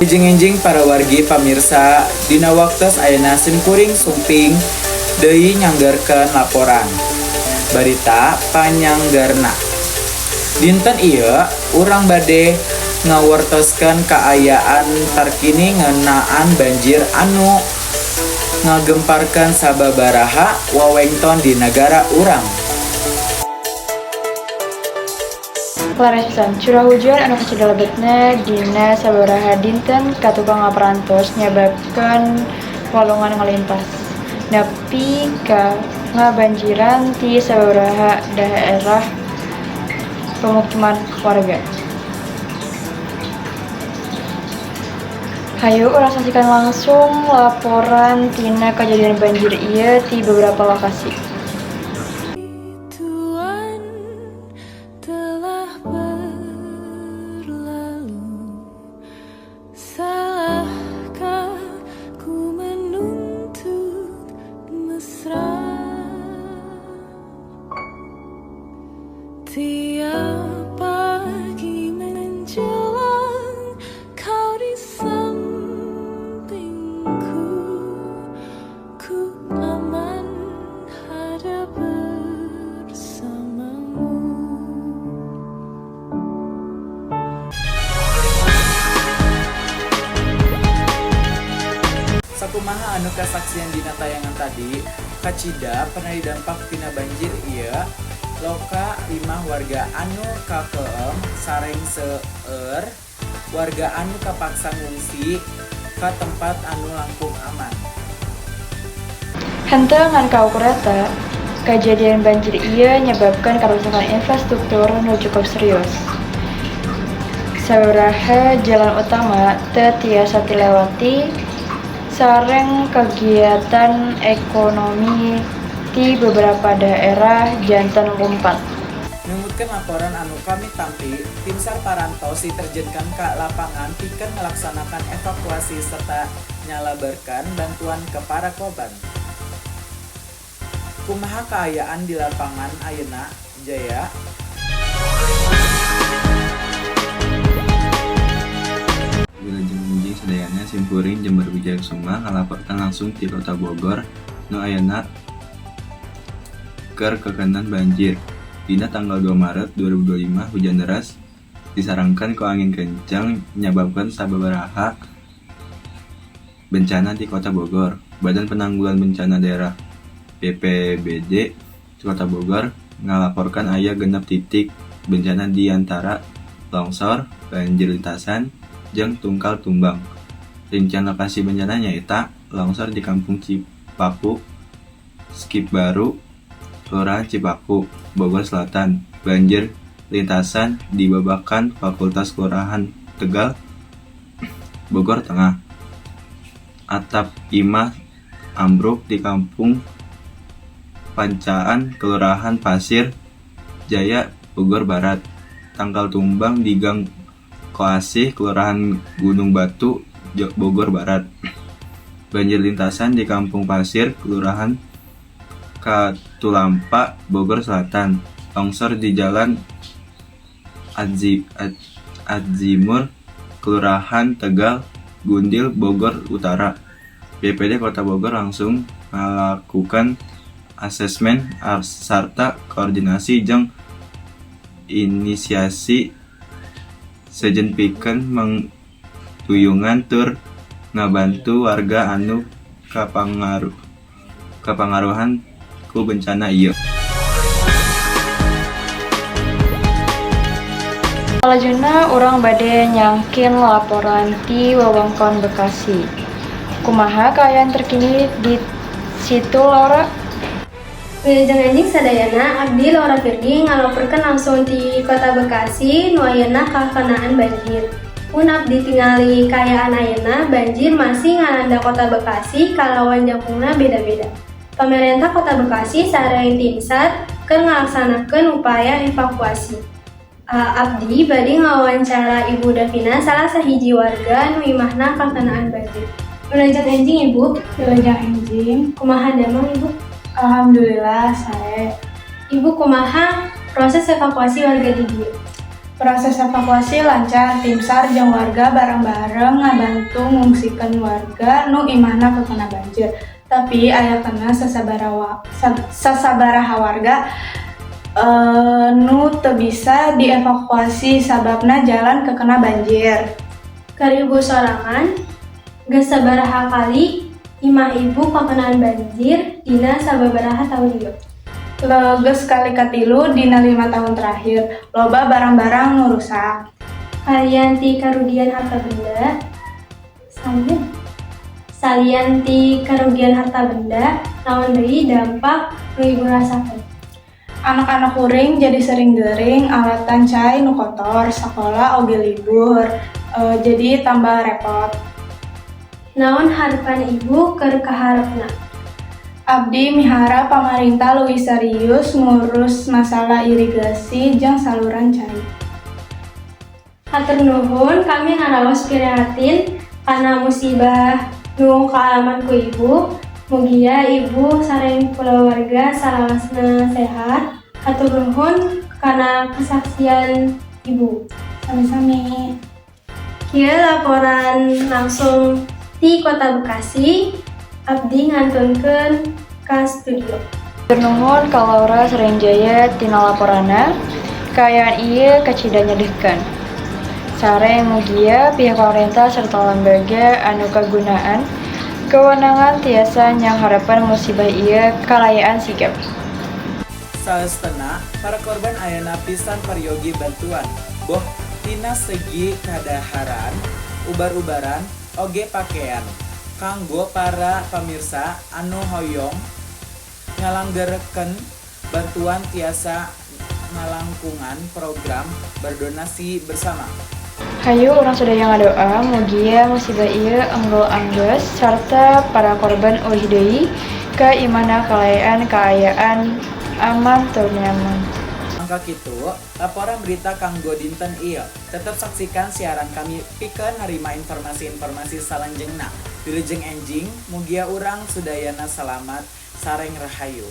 Enjing-enjing para wargi pamirsa, dina waktos ayeuna simkuring sumping deui nyanggarkeun laporan barita panyanggarna. Dinten ieu urang bade ngawartoskeun kaayaan terkini ngeunaan banjir anu ngagemparkeun sababaraha wewengkon di nagara urang. Leres pisan, curah hujan anu kacida lebetna dina sababaraha dinten katukang ngaparantos nyababkeun walungan ngalimpas nepi ka ngabanjiran ti sababaraha daerah pemukiman warga. Hayu urang saksikan langsung laporan tina kejadian banjir ieu ti beberapa lokasi. Tuhan telah berlalu. Salahkah ku menuntut mesra? Tiap pagi menjelang kau di sampingku, ku aman ada bersamamu. Sakumaha anu kasaksian dina tayangan tadi, kacida pernah didampak tina banjir ieu loka imah warga anu kakeem sareng seueur warga anu kapaksa ngungsi ka tempat anu langkung aman. Henteu ngan kaukur eta, kejadian banjir ieu nyebabkeun karusakan infrastruktur nu cukup serius. Sababaraha jalan utama teu tiasa tilewati sareng kegiatan ekonomi di beberapa daerah janten lumpat. Numutkeun laporan anu kami tampi, tim SAR parantos diterjunkan ke lapangan pikeun melaksanakan evakuasi serta nyalaberkeun bantuan ke para korban. Kumaha kaayaan di lapangan ayeuna, Jaya? Wilujeng enjing sadayana, simkuring Jember Wijaya Kusuma ngalaporkeun langsung ti Kota Bogor nu ayeuna keur kakeunaan banjir. Dina tanggal 2 Maret 2025, hujan deras disarengkeun ku angin kencang nyababkeun sababaraha bencana di Kota Bogor. Badan Penanggulangan Bencana Daerah BPBD Kota Bogor ngalaporkeun aya 6 titik bencana di antara longsor, banjir lintasan, jeung tungkal tumbang. Rincian lokasi bencana nyaeta longsor di Kampung Cipaku, Skip Baru, Kelurahan Cipaku, Bogor Selatan, banjir lintasan di Babakan Fakultas Kelurahan Tegal, Bogor Tengah. Atap imah ambruk di Kampung Pancaan, Kelurahan Pasir Jaya, Bogor Barat. Tangkal tumbang di Gang Koasih, Kelurahan Gunung Batu, Bogor Barat. Banjir lintasan di Kampung Pasir, Kelurahan Katulampa, Bogor Selatan. Longsor di Jalan Adzimur, Kelurahan Tegal Gundil, Bogor Utara. BPD Kota Bogor langsung ngalakukan asesmen sarta koordinasi jeung inisiasi sejen pikeun mangtuyungan tur ngabantu warga anu kapangaruhan ku bencana ieu. Salajengna urang bade nyangkin laporan ti wewengkon Bekasi. Kumaha kaayaan terkini di situ, Laura? Wilujeng enjing sadayana, abdi Laura Firdi ngalaporkeun langsung ti Kota Bekasi nu ayeuna kakenaan banjir. Mun abdi tingali kaayaan ayeuna, banjir masih ngalanda Kota Bekasi kalawan jangkungna beda-beda. Pamarentah Kota Bekasi sareng tim SAR keur ngalaksanakeun upaya evakuasi. Abdi bade ngawawancara Ibu Davina, salah sahiji warga nu imahna kakenaan banjir. Wilujeng enjing, Ibu. Wilujeng enjing. Kumaha damang, Ibu? Alhamdulillah sae. Ibu, kumaha proses evakuasi warga di dieu? Proses evakuasi lancar, tim SAR jeung warga bareng-bareng ngabantu ngungsikeun warga nu imahna kekena banjir. Tapi aya keneh sasabaraha warga nu teu bisa dievakuasi sababna jalan kekena banjir. Keur ibu sorangan, geus sabaraha kali imah ibu kakenaan banjir dina sababaraha tahun ieu? Geus kali katilu dina 5 tahun terakhir, loba barang-barang nu rusak. Salian ti karugian harta benda, salian ti karugian harta benda, naon deui dampak nu ibu rasakeun? Anak-anak kuring jadi sering gering, alatan cai nu kotor, sekolah oge libur, jadi tambah repot. Naon harapan ibu keur kaharepna? Abdi miharap pamarentah leuwih serius ngurus masalah irigasi jeung saluran cai. Hatur nuhun, kami ngaraos prihatin kana musibah nu kaalaman ku ibu. Mugia ibu sareng kulawarga salawasna sehat. Hatur nuhun kana kesaksian ibu. Sami-sami. Kieu laporan langsung di Kota Bekasi, abdi ngantunkeun ka studio. Nuhun ka Laura sareng Jaya tina laporanna. Kaayaan ieu kacida nyedihkeun. Sareng mugia pihak pemerintah serta lembaga anu kagunaan kewenangan tiasa nyanghareupan musibah ieu kalayaan sigap. Saestuna, para korban ayana pisan peryogi bantuan, boh tina segi kadaharan, ubar-ubaran, oge pakaian. Kanggo para pamirsa anu hoyong ngalanggerkeun bantuan tiasa ngalangkungan program berdonasi bersama. Hayu urang sadaya ngadoa mugia musibah ieu enggal anggeus sarta para korban ulih deui ka imahna kalayaan kaayaan aman tur nyaman. Mangka kitu, laporan berita kanggo dinten ieu. Tetep saksikan siaran kami pikeun narima informasi-informasi salanjengna. Wilujeng enjing, mugia urang sudayana salamat sareng rahayu.